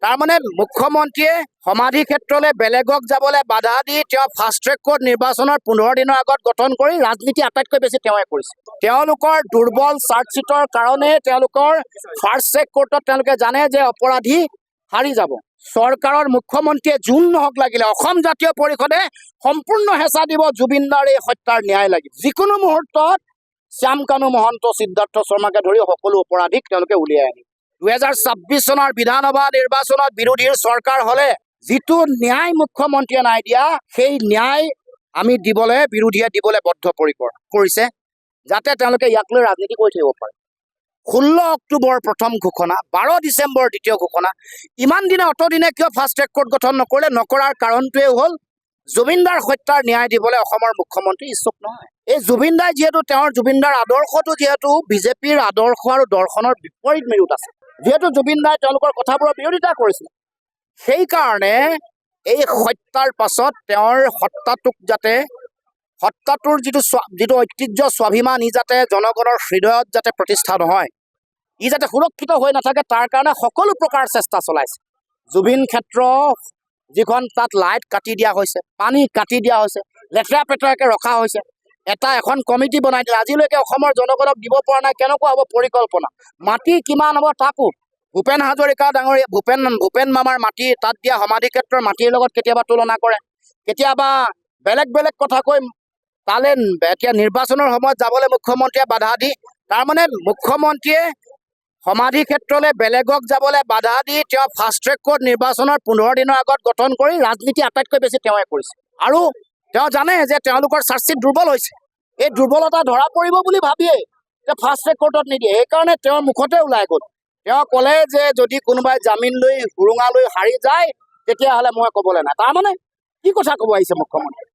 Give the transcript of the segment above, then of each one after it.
তাৰমানে মুখ্যমন্ত্ৰীয়ে সমাধি ক্ষেত্ৰলৈ বেলেগক যাবলৈ বাধা দি তেওঁ ফাষ্ট ট্ৰেক কোৰ্ট নিৰ্বাচনৰ 15 দিনৰ আগত গঠন কৰি ৰাজনীতি আটাইতকৈ বেছি তেওঁৱে কৰিছে। তেওঁলোকৰ দুৰ্বল চাৰ্জশ্বিটৰ কাৰণে তেওঁলোকৰ ফাষ্ট ট্ৰেক কোৰ্টত তেওঁলোকে জানে যে অপৰাধী হাৰি যাব। চৰকাৰৰ মুখ্যমন্ত্ৰীয়ে যোন নহওক লাগিলে, অসম জাতীয় পৰিষদে সম্পূৰ্ণ হেঁচা দিব। জুবিনদাৰ এই হত্যাৰ ন্যায় লাগিব। যিকোনো মুহূৰ্তত শ্যাম কানু মহন্ত, সিদ্ধাৰ্থ শৰ্মাকে ধৰি সকলো অপৰাধীক তেওঁলোকে উলিয়াই আনিব। 2026 চনৰ বিধানসভা নিৰ্বাচনত বিৰোধীৰ চৰকাৰ হলে যিটো ন্যায় মুখ্যমন্ত্ৰীয়ে নাই দিয়া, সেই ন্যায় আমি দিবলৈ, বিৰোধীয়ে দিবলৈ বদ্ধপৰিকৰ কৰিছে, যাতে তেওঁলোকে ইয়াক লৈ ৰাজনীতি কৰি থাকিব পাৰে। 16 অক্টোবৰ প্ৰথম ঘোষণা, 12 ডিচেম্বৰ দ্বিতীয় ঘোষণা। ইমান দিনে, অতদিনে কিয় ফাষ্ট ট্ৰেক কোৰ্ট গঠন নকৰিলে? নকৰাৰ কাৰণটোৱে হ'ল জুবিনদাৰ হত্যাৰ ন্যায় দিবলৈ অসমৰ মুখ্যমন্ত্ৰী ইচ্ছুক নহয়। এই জুবিনদাই যিহেতু, তেওঁৰ জুবিনদাৰ আদৰ্শটো যিহেতু বিজেপিৰ আদৰ্শ আৰু দৰ্শনৰ বিপৰীত মেৰুত আছে, যিহেতু জুবিনদাই তেওঁলোকৰ কথাবোৰৰ বিৰোধিতা কৰিছিল, সেইকাৰণে এই হত্যাৰ পাছত তেওঁৰ সত্তাটোক যাতে, সত্তাটোৰ যিটো ঐতিহ্য, স্বাভিমান, ই যাতে জনগণৰ হৃদয়ত যাতে প্ৰতিষ্ঠা নহয়, ই যাতে সুৰক্ষিত হৈ নাথাকে, তাৰ কাৰণে সকলো প্ৰকাৰ চেষ্টা চলাইছে। জুবিন ক্ষেত্ৰ যিখন, তাত লাইট কাটি দিয়া হৈছে, পানী কাটি দিয়া হৈছে, লেতেৰা পেতেৰাকৈ ৰখা হৈছে। এটা এখন কমিটি বনাই দিলে, আজিলৈকে অসমৰ জনগণক দিব পৰা নাই কেনেকুৱা হ'ব পৰিকল্পনা, মাটি কিমান হ'ব। তাকো ভূপেন হাজৰিকা ডাঙৰীয়া, ভূপেন ভূপেন মামাৰ মাটি, তাত দিয়া সমাধি ক্ষেত্ৰৰ মাটিৰ লগত কেতিয়াবা তুলনা কৰে, কেতিয়াবা বেলেগ বেলেগ কথা কৈ তালে এতিয়া নিৰ্বাচনৰ সময়ত যাবলৈ মুখ্যমন্ত্ৰীয়ে বাধা দি, তাৰমানে মুখ্যমন্ত্ৰীয়ে সমাধি ক্ষেত্ৰলৈ বেলেগক যাবলৈ বাধা দি তেওঁ ফাষ্ট ট্ৰেক কোৰ্ট নিৰ্বাচনৰ 15 দিনৰ আগত গঠন কৰি ৰাজনীতি আটাইতকৈ বেছি তেওঁৱে কৰিছে। আৰু তেওঁ জানে যে তেওঁলোকৰ চাৰ্জশ্বিট দুৰ্বল হৈছে। এই দুৰ্বলতা ধৰা পৰিব বুলি ভাবিয়েই যে ফাষ্ট ট্ৰেক কোৰ্টত নিদিয়ে। সেইকাৰণে তেওঁৰ মুখতে ওলাই গ'ল। তেওঁ ক'লে যে যদি কোনোবাই জামিন লৈ সুৰুঙা লৈ সাৰি যায়, তেতিয়াহ'লে মই ক'বলৈ নাই। তাৰমানে কি কথা ক'ব আহিছে মুখ্যমন্ত্ৰী?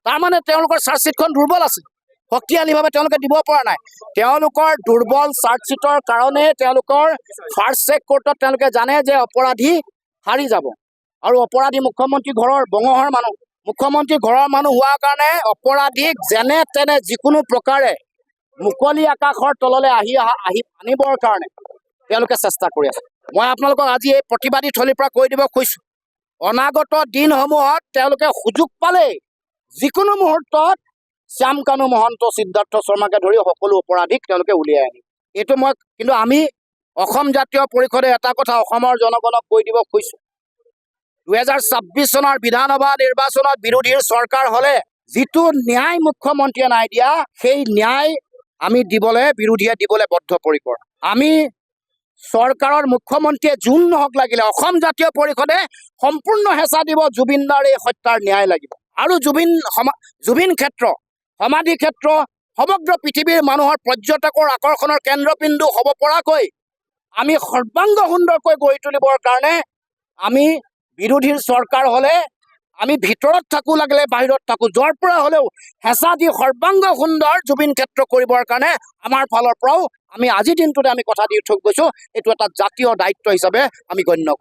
তাৰমানে তেওঁলোকৰ চাৰ্জশ্বিটখন দুৰ্বল আছে, শক্তিশালীভাৱে তেওঁলোকে দিব পৰা নাই। তেওঁলোকৰ দুৰ্বল চাৰ্জশ্বিটৰ কাৰণে তেওঁলোকৰ ফাষ্ট ট্ৰেক কোৰ্টত তেওঁলোকে জানে যে অপৰাধী সাৰি যাব। আৰু অপৰাধী মুখ্যমন্ত্ৰী ঘৰৰ বঙহৰ মানুহ। মুখ্যমন্ত্ৰী ঘৰৰ মানুহ হোৱাৰ কাৰণে অপৰাধীক যেনে তেনে যিকোনো প্ৰকাৰে মুকলি আকাশৰ তললৈ আহি আহি আনিবৰ কাৰণে তেওঁলোকে চেষ্টা কৰি আছে। মই আপোনালোকক আজি এই প্ৰতিবাদী থলীৰ পৰা কৈ দিব খুজিছোঁ, অনাগত দিনসমূহত তেওঁলোকে সুযোগ পালেই যিকোনো মুহূৰ্তত শ্যাম কানু মহন্ত, সিদ্ধাৰ্থ শৰ্মাকে ধৰি সকলো অপৰাধীক তেওঁলোকে উলিয়াই আনিব। এইটো মই কিন্তু আমি অসম জাতীয় পৰিষদে এটা কথা অসমৰ জনগণক কৈ দিব খুজিছোঁ, 2026 চনৰ বিধানসভা নিৰ্বাচনত বিৰোধীৰ চৰকাৰ হলে যিটো ন্যায় মুখ্যমন্ত্ৰীয়ে নাই দিয়া, সেই ন্যায় আমি দিবলৈ, বিৰোধীয়ে দিবলৈ বদ্ধপৰিকৰ। আমি চৰকাৰৰ মুখ্যমন্ত্ৰীয়ে যোন নহওক লাগিলে, অসম জাতীয় পৰিষদে সম্পূৰ্ণ হেঁচা দিব। জুবিনদাৰ এই হত্যাৰ ন্যায় লাগিব। আৰু জুবিন ক্ষেত্ৰ, সমাধি ক্ষেত্ৰ সমগ্ৰ পৃথিৱীৰ মানুহৰ, পৰ্যটকৰ আকৰ্ষণৰ কেন্দ্ৰবিন্দু হ'ব পৰাকৈ আমি সৰ্বাংগ সুন্দৰকৈ গঢ়ি তুলিবৰ কাৰণে আমি বিৰোধীৰ চৰকাৰ হ'লে আমি ভিতৰত থাকোঁ লাগিলে বাহিৰত থাকোঁ, য'ৰ পৰা হ'লেও হেঁচা দি সৰ্বাংগ সুন্দৰ জুবিন ক্ষেত্ৰ কৰিবৰ কাৰণে আমাৰ ফালৰ পৰাও আমি আজিৰ দিনটোতে আমি কথা দি থৈ গৈছোঁ। এইটো এটা জাতীয় দায়িত্ব হিচাপে আমি গণ্য কৰিছোঁ।